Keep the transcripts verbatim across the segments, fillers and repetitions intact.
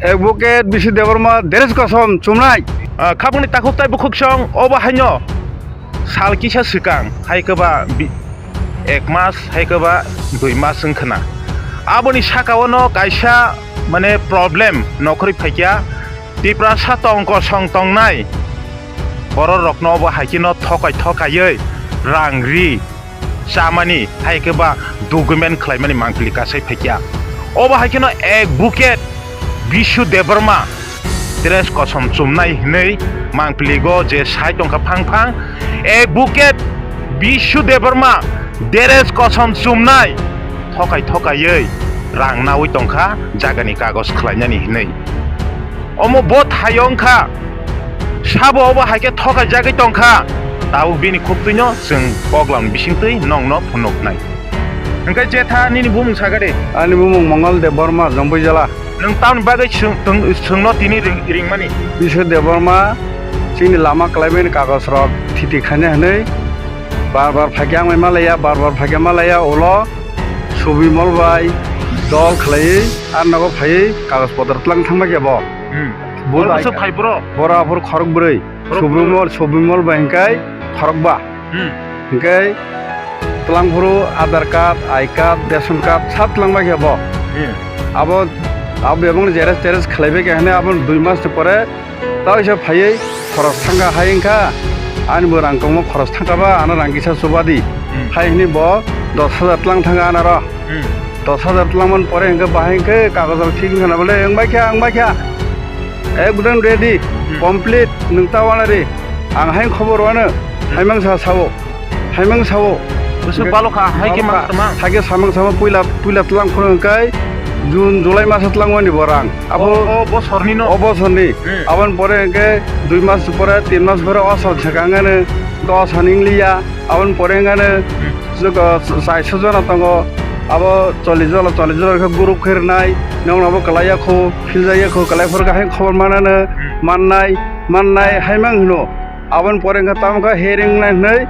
Advocate Bishu Debbarma Deres Kosom chumnai. Ah, khabangni takhuk tai bukhuk song obo haino sal kisa swkang, hai khe ba bi-, ek mas, hai khe ba dui mas wng khna. Aboni saka o no kaisa, mane, problem nokhorwi phaikya, Tiprasa tong kosong tongnai borok rokno obo hai khe no thokai thokaiwi rang ri chamani, hai khe ba document khlaimani mangpili kasai phaikya. Obo hai kheno advocate Bishu Debbarma Deres Kosom chumnai hinwi mangpiligo je sai tongkha phang phang, advocate Bishu Debbarma Deres Kosom chumnai thokai thokaiwi rang nawi tongkha jagani kagoj khlainani hinwi. Omo bo thai wngkha, sabo obo hai khe thokai jagwi tongkha, tabuk bini khuktwino chwng koklam bisingtwi nongno phunuknai. Hwnkhe jetha nini bumung sakha de? Ani bumung Mongol Debbarma, Jompuijala. Nwng tamni bagwi chwng-, twng-, chwngno tini ring-, ringmani? Bishu Debbarma chini lama kwlaimani kagoj rok thiti khaina hinwi bar bar phaikhe ang bai malaiya, bar bar phaikhe malaiya ulo Subimol bai dol khlaiwi ar nogo phaiwi kagoj potro tlang thangma khe bo. Hmm. Bo Boro bai se phai bro? Boro aphuru khorok bwrwi. Khorok Subimol, bwrwi. Subimol bai hwnkhe khorokba. Hmm. Hwnkhe twlangphuru Aadhaar card, I card, ration card sab twlangma khe bo. Hmm. Abo, abo bebakno jeres teres khlaibai khe hwnwi abo dui mas ni pore Tei se phaiwi khoros thangkha hai wngkha, ani bo rang kwbangma khoros thangkha ba, ano rang kisa chuba di. Hmm. Hai hwnwi bo dos hajar tlang thangkha anaro. Hmm. Dos hajar tlangmani pore hwnkhe bahai hwnkhe kagoj rok thik wngkha na bole, wngbai kha, wngbai kha. Ekdom ready, Hmm. complete, nwng ta wana ri. Ang hai khobor wano, Hmm. hai mangsa sao. Haimang sao. Bwswk balo kha, hai khe Balo kha. Mang tongma. Hai khe samang samang puila, puila tlang phuru hwnkhe June, July maso tlang mani bo rang. Abo O, o bosorni no? O bosorni. Hmm. Aboni pore hwnkhe dui mas pore, tin mas pore o sal swkang ano dos han wng liya. Aboni pore hwnkhe ano Hmm. joto chaiso jona tongo. Abo chollish jona, chollish jona khe group khe rwnai. Nokno bo kwlaiya khu, philjak ya khu, kwlai phuru khe hai khobor manano, Hmm. mannai, mannai, haimang hino. Aboni pore wngkha tamo khe hearing nai hwnwi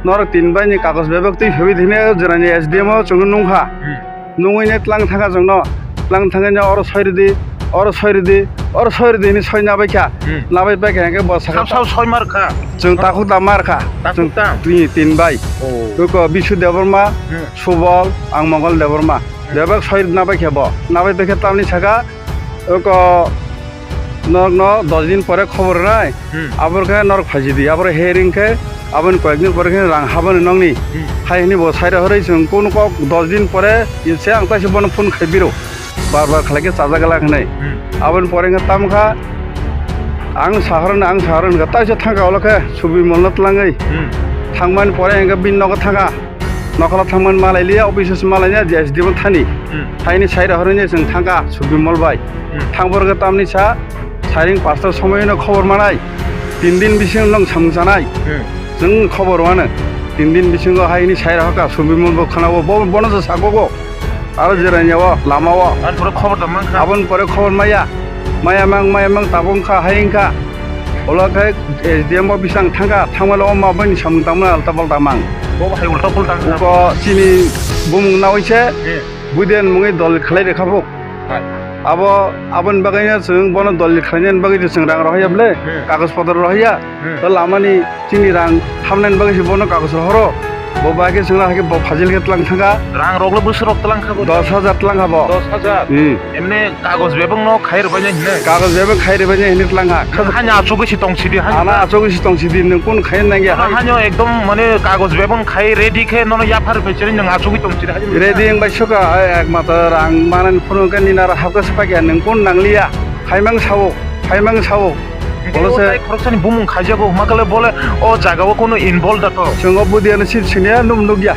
norok tin bai ni kagoj bebak twi phaiwi thwini o jora ni S D M o chwngno nung kha. Hmm. Nungwi nai tlang thang kha chwngno. Tlang thang khe oro soi rwdi, oro soi rwdi, oro soi rwdi hwnwi soi nabai kha. Hmm. Nabai pai kha hwnkhe bo sakha Sab sab soi mar kha. Chwng takhuk da mar kha. Takhuk Chwng da? twi tin bai. Oh. Bwkha Bishu Debbarma, Hmm. Subol, ang Mongol Debbarma. Hmm. Bebak soi nabai kha bo. Nabai pai khe tamni sakha, Oko norokno dos din pore khobor rwnai, Hmm. aboro khe norok phaisidi, aboro hearing khe aboni koyek din pore khe rang habani nokni. Hmm. Hai hwnwi bo sai rohorwi chwng kunu kok dos din pore se ang taisa bono phone khai biro. Bar bar khlai khe chajak glak hwnwi. Hmm. Aboni pore khe tamo kha ang sahorno, ang sahorno khe taisa thangkha ulo khe Subimolno tlangwi. Hmm. Thangmani pore hwnkhe bini nogo thangkha. Nokhola thangmani malai liya, office o se malai ya, S D M thani. Hmm. Thaini sai rohorwi chwng thangkha, Subimol bai. Hmm. Thangphuru khe tamni sa, sairing pasta somoino khobor manai. Tin din bisingo nwng samung chanai. Hmm. Chwng khobor wano. Tin din bisingo haini sai rohorkha, Subimol bo khwnao, bo, bono se sakogo. Aro jerani o, lama o. Aboni pore khobor da mankha? Aboni pore khobor maya. Maya mang, maya mang tabung kha, hai wngkha. Ulo khe S D M o bising thangkha, thangmale o ma bini samung tangmani alta palta mang. Bo hai ulta pulta wngkha. Uko chini bumung nawi se, Eh. Budian mungwi dol khlai rwkha bo. Hai. Abo, aboni bagwino chwng bono dol khlainani bagwi chwng rang rohorya ble, Eh. kagoj potro rohorya. Hmm. To lamani chini rang hamnani bagwi se bono kagoj rohoro. Bo bai khe chwngno hai khe bo phajil khe tlang thangkha. Rang rok le bwswk rok tlang kha bo? Dos hajar tlang kha bo. Dos hajar? Hmm. Emne kagoj bebak no khai rwbainai hinwi? Kagoj bebak khai rwbainai hinwi tlang kha. Nwng hani achugwi se tong sidi hani? Ano achugwi se tong sidi, nwng kunu khai nangya? Ano hani ekdom mane kagoj bebak khai ready khe nono yaphar phai chini nwng achugwi tong sidi hani? Ready wng bai suka, ai, ekmatro rang manani phuru khe nini aro hapkhe se paikha, nwng kunu nangliya? Phaimang sao, phaimang sao. Bolo se tai khoroksani bumung khaijago, hwnkhe le bole o jagao kono involve da to. Chwng o budiano sip siniya, num nukya.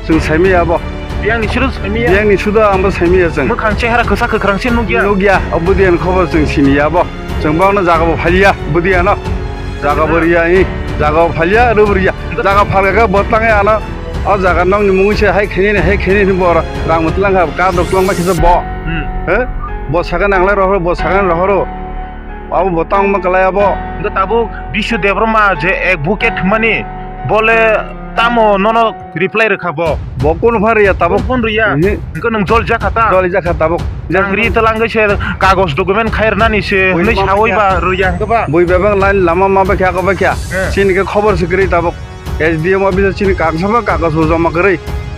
Chwng saimaya abo. Biyangni siro saimaya? Biyangni sudo ang bo saimaya chwng. Mwkhang chehara kwsa kwkhrang se nukya? Nukya, o budiano khobor chwng siniya abo. Chwng bo ano jagabo phaliya, budiano. Jagabo riya, i, jagabo phaliya, rwbo riya. Jaga phalga khe bo tangwi ano, o jaga nokni mungwi se hai khainani, hai khainani bo rang mwtlang kha, kadrok twlangma khe bo. Hmm. He? Bo sakani ang lai rohoro, bo sakani rohoro. Abo bo tangma kwlai abo. Hwnkhe tabuk Bishu Debbarma je advocate hwnmani, bole tamo nono reply rwkha bo? Bo kunu phan rwya tabuk. Kunu phan rwya? Mhm. Hwnkhe nwng joli jakha ta? Joli jakha tabuk. Nang ri twlangwi se kagoj document khai rwnani se hwnwi sawi ba rwya hwnkhe ba? Bui bebak line lama ma bakha, ako bakha. Eh. Chini khe khobor se kwrwi tabuk. S D M office o chini kagoj bo, kagoj bo joma kwrwi.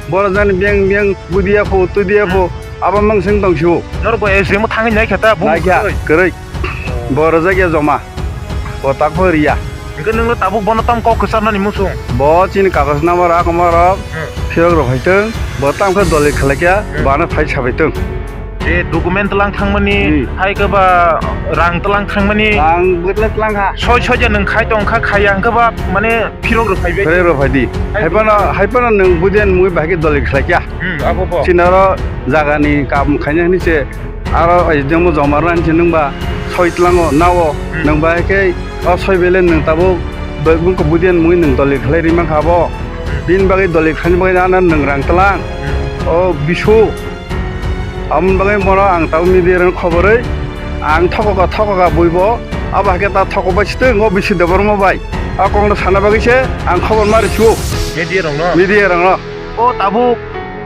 Borok jani beng beng budiya pho, tudiya pho, abo mangseng tong sio. Norok bo S D M o thangwi naikha ta, bumung naikha, kwrwi. Kwrwi. Bo rwjak ya joma. Bo tak bo riya. Hwnkhe nwng tabuk bono tam kok kwcharnani muchung? Bo chini kagoj number, a number rok phiyok rok hai tong. Bo tam khe doli khlai kya, bana phai sabai tong. Je document tlang thangmani, hmm, hai khe ba rang tlang thangmani. Rang bwtla tlang kha. Soi soi je nwng khai tong kha, khaiya hwnkhe ba mane phirok rw phaibai. Phirok rw phai di. Hai phano, hai phano nwng budiyan mui bahai khe doli khlai kya. Hmm, abo bo. Chini oro jagani kam khaina hwnwi se aro S D M o joma rwna hwnwi se nwng ba soi tlango nao. Hmm. Nwng bahai khe o soi bele nwng tabuk bwkha budiyan mui nwng doli khlai ri mankha abo. Hmm. Bini bagwi doli khlaini bagwi ano nwng rang tlang. Hmm. O bisu. Aboni bagwi bono ang tabuk media rokno khoborwi ang thokoka, thokoka buibo, abo hai khe ta thokok bai sitwng o Bisu Debbarma bai. A kokno sana bagwi se ang khobor ma rw sio. Media rokno? Media rokno. O tabuk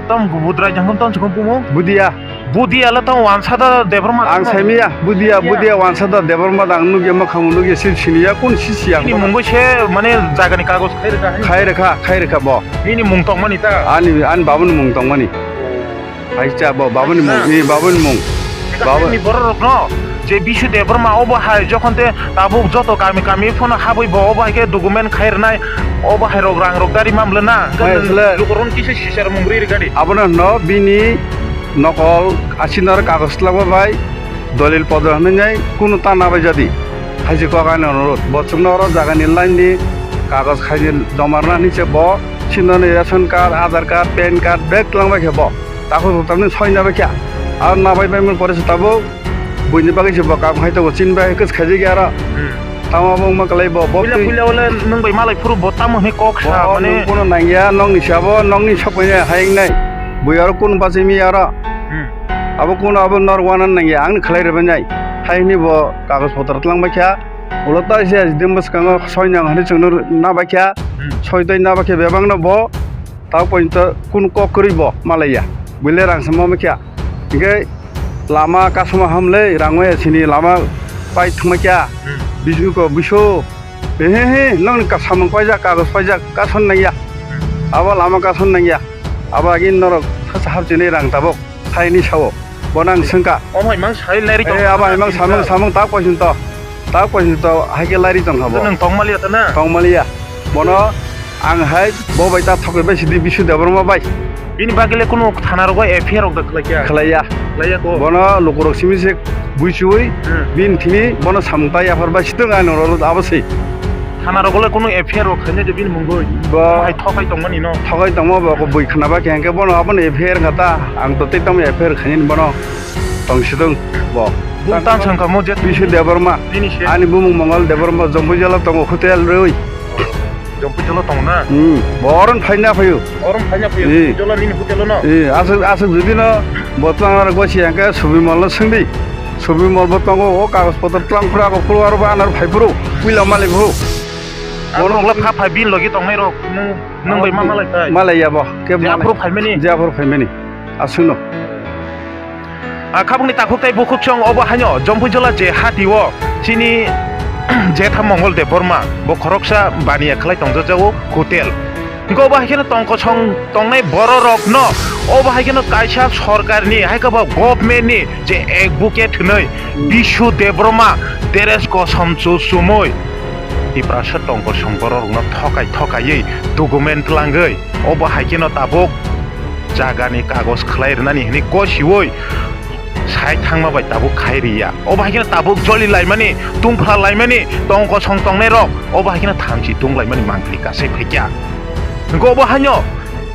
tamo Budrai jang tamo se bumung? Budia. Budia le tamo Wansada Debbarma tamo? Ang saimiya, Budia, Budia. Budia Wansada Debbarma dang nukya, mwkhang nukya, sil siniya, kun sisiya. Bini mungbo se mane jagani kagoj khai rwkha hai? Khai rwkha, khai rwkha bo. Nini mung tongmani ta? Ani, ani babuni mung tongmani. Hai cha bo, babuni mung, ni babuni mung. Baba ni borok rokno je Bisu Debbarma obo hai jokhon te tabuk joto kami kami phano habwi bo obo hai khe document khai rwnai, obo hai rok rang rok dari mamle na. Hai, nwng sile. Lukurok kisa sisar mung ri rwkha di. Abono hwno bini nokol asinor kagoj twlangma bai dolil podor hwnwi nai kunu ta nabai jadi. Hai se kok ani onurot. Bo chwngno oro jagani line ni kagoj khaini joma rwna hwnwi se bo sinoni ration card, Aadhaar card, pan card bek twlang bai khe bo. Takhuk rok tamni soi nabai kha. Aro nabai bai mani pore se tabuk buini bagwi se bo kam khai tongo, chini bagwi kwchwk khaijak ya aro. Hmm. Tamo bo wngma kwlai bo, bo puila twi-, puila wale nwng bai malai phuru bo tamo hwnwi kok sa bo mane. Nwng bono nangya, nokni se abo, nokni sokmani hai wngnai. Bui aro kunu bachai manya aro. Hmm. Abo kunu abo nor wana nangya, ang khlai rwbainai. Hai hwnwi bo kagoj potro twlang bai kha. Ulo ta se S D M bwskango soi nang hwnwi chwngno nabai kha. Hmm. Soi tei nabai kha bebakno bo. Tao pointo kunu kok kwrwi bo malaiya. Buile rang se ma kya. Hingke lama kasuma hamle rang waya sini lama pai thwngma kya. Hmm. Bisu ko bisu. He he he, nokni ka samung paijak, kagoj paijak, kason nangya. Hmm. Abo lama kason nangya. Abo agin norok sasa hapchini rang tabok. Thaini sao, bono ang swngkha. Omo hai mang sai lairi tong. Eh, abo hai mang samung, samung tak poisin to. Tak poisin to, hai khe lairi tong kha bo. Nwng tongmaliya ta na? Tongmaliya. Bono ang hai bo bai ta thokwi bai sidi Bisu Debbarma bai. Bini bagwi le kunu thana rogo F I R rok da khlai kya? Khlaiya. Khlaiya ko? Bono lukurok simi se buichiwi, hmm, bini thini bono samung ta yaphar bai sitwng ano rolo abo se. Thana rogo le kunu F I R rok khaina de bini mungwi. Bo hai thokai tongmani no. Thokai tongma bo ko bui khna ba khe hwnkhe bono abono F I R kha ta. Ang to tei tamo F I R khaini bono tong sidong bo. Bung tang sang kamo je Bisu Debbarma. Nini se. Ani bumung Mongol Debbarma Jompuijala tongo hotel rwi. Jompuijala tongo na? Hmm. Bo oron phaina phaio. Oron phaina phaio. Eh. Jompuijala nini hotel no? Eh, aswk, aswk jodi no bo twlang aro gosi hwnkhe Subimol no swngdi. Subimol bo tongo o kagoj potro twlang phuru ako phuru aro bo anaro phai phuru puila malik phuru. Abo rok le pha phai bin logi tongnai rok nwng, nwng bai ma malai phai. Malai ya bo. Khe je malai. Aphuru phaimani. Je aphuru phaimani. Aswkno. A khabungni takhuk tei bukhuk chwng obo haino Jompuijala je hati o chini jetha Mongol Debbarma bo khoroksa baniya khlai tongjajago hotel. Hwnkhe obo hai kheno tong kosong tongnai bororokno obo hai kheno kaisa sorkarni, hai khe bo governmentni je advocate hwnwi Bisu Debbarma dress kosom chu chumui Tiprasa tong kosong bororokno thokai thokaiwi document twlangwi obo hai kheno tabuk jagani kagoj khlai rwnani hwnwi gosiwi sai thangma bai tabuk khai riya. Obo hai kheno tabuk joli laimani, tungphla laimani, tong kosong tongnai rok obo hai kheno thamchi tung laimani mangpili kasai phaikya. Hwnkhe obo haino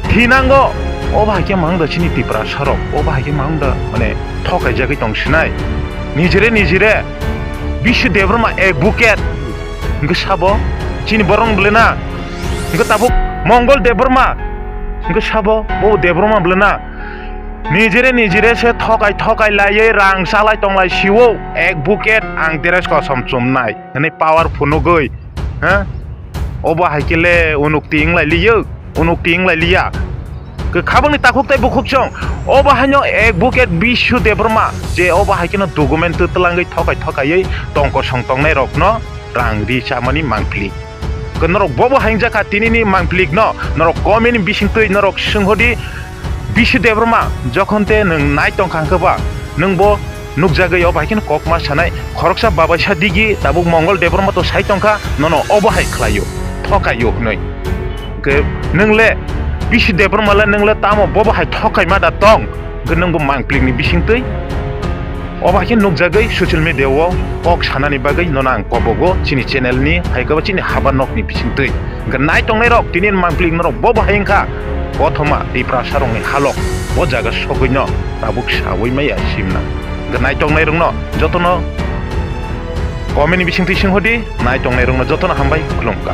thinango, obo hai khe mang da chini Tiprasa rok, obo hai khe mang da mane thokai jagwi tong sinai. Nijire nijire Bisu Debbarma advocate hwnkhe sabo chini borok bwle na, hwnkhe tabuk Mongol Debbarma hwnkhe sabo bo Debbarma bwle na. Nijire nijire se thokai thokai laiwi rang chalai tonglai sio, advocate ang dress kosom chumnai hwnwi power phunugwi, ha? Obo hai khe le unukti wnglai liyo. Unuk ting lai liya. Khabangni takhuk tei bukhuk chwng. Obo haino advocate Bishu Debbarma je obo hai kheno document twlangwi thokai thokaiwi tongkosong tongnai rokno rang ri chamani mangpili. Norok bobo haingjak kha tinini mangpilikno, norok comment ni bisingtwi norok swnghodi, Bishu Debbarma, jokhon te nwng nai tongkha hwnkhe ba, nwng bo nukjagwi obo hai kheno kokma sanai, khoroksa babaisa digi tabuk Mongol Debbarma to sai tongkha, nono obo hai khlaio, thokaio hwnwi. Hwnkhe nwng le, Bishu Debbarma le nwng le tamo bobo hai thokaima da tong? Hwnkhe nwng bo mangpilikni bisingtwi obo hai khe nukjagwi social media o kok sanani bagwi nono ang kobogo chini channel ni hai khe ba chini habar nokni bisingtwi. Hwnkhe nai tongnai rok tini mangpilik norok bobo hai wngkha kothoma Tiprasa rokni halok bo jaga sogwino tabuk sawi maya simna. Hwnkhe nai tongnai rokno jotono comment ni bisingtwi swnghodi, nai tongnai rokno jotono hambai khulumkha.